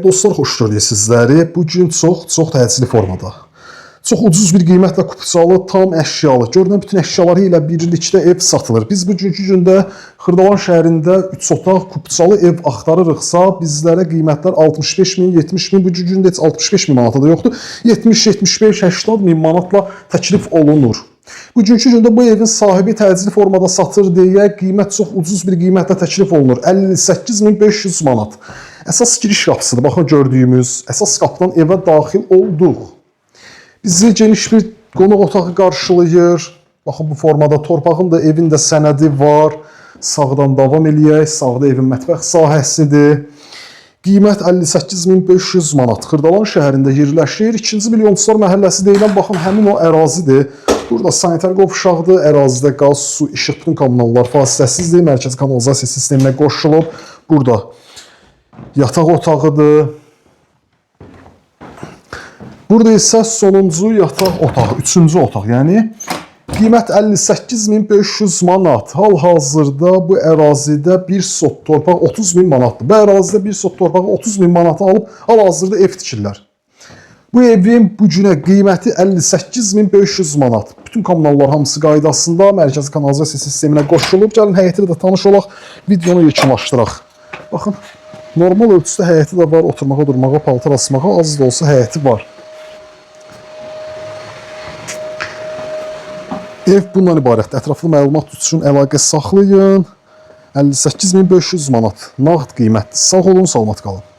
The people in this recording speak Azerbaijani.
Dostlar, xoş gördük sizləri. Bu gün çox-çox təcili formada. Çox ucuz bir qiymətlə kupçalı, tam əşyalı, görünən bütün əşyaları ilə birlikdə ev satılır. Biz bugünkü gündə Xırdalan şəhərində 3 otaq kupçalı ev axtarırıqsa, bizlərə qiymətlər 65 min, 70 min, bugünkü gündə heç 65 min manata da yoxdur. 70, 75, 80 min manatla təklif olunur. Bugünkü gündə bu evin sahibi təcili formada satır deyə qiymət çox ucuz bir qiymətlə təklif olunur. 58.500 manat. Əsas giriş qapısıdır. Baxın gördüyümüz əsas qapıdan evə daxil olduq. Bizi geniş bir qonaq otağı qarşılayır. Baxın bu formada torpağın da evin də sənədi var. Sağdan davam eləyək. Sağda evin mətbəx sahəsidir. Qiymət 58.500 manat. Xırdalan şəhərində yerləşir. 2-ci Milyonçular məhəlləsi deyilən baxın həmin o ərazidir. Burada sanitar qovşaqdır. Ərazidə qaz, su, işıq, bütün kommunallar fasiləsizdir. Mərkəzi kanalizasiya sisteminə qoşulub. Burada yataq otağıdır. Burada isə sonuncu yataq otağı, üçüncü otaq, yəni qiymət 58.500 manat. Hal-hazırda bu ərazidə bir sot torpaq 30 min manatdır. Bu ərazidə bir sot torpağı 30 min manata alıb hal-hazırda ev tikirlər. Bu evin bu günə qiyməti 58.500 manat. Bütün kommunallar hamısı qaydasında mərkəzi kanalizasiya sisteminə qoşulub. Gəlin həyəti ilə də tanış olaq, videonu yekunlaşdıraq. Baxın, normal ölçüdə həyəti də var, oturmağa, durmağa, paltar asmağa az da olsa həyəti var. Ev bundan ibarətdir. Ətraflı məlumat üçün əlaqə saxlayın. 58.500 manat nağd qiymətdir. Sağ olun, salamat qalın.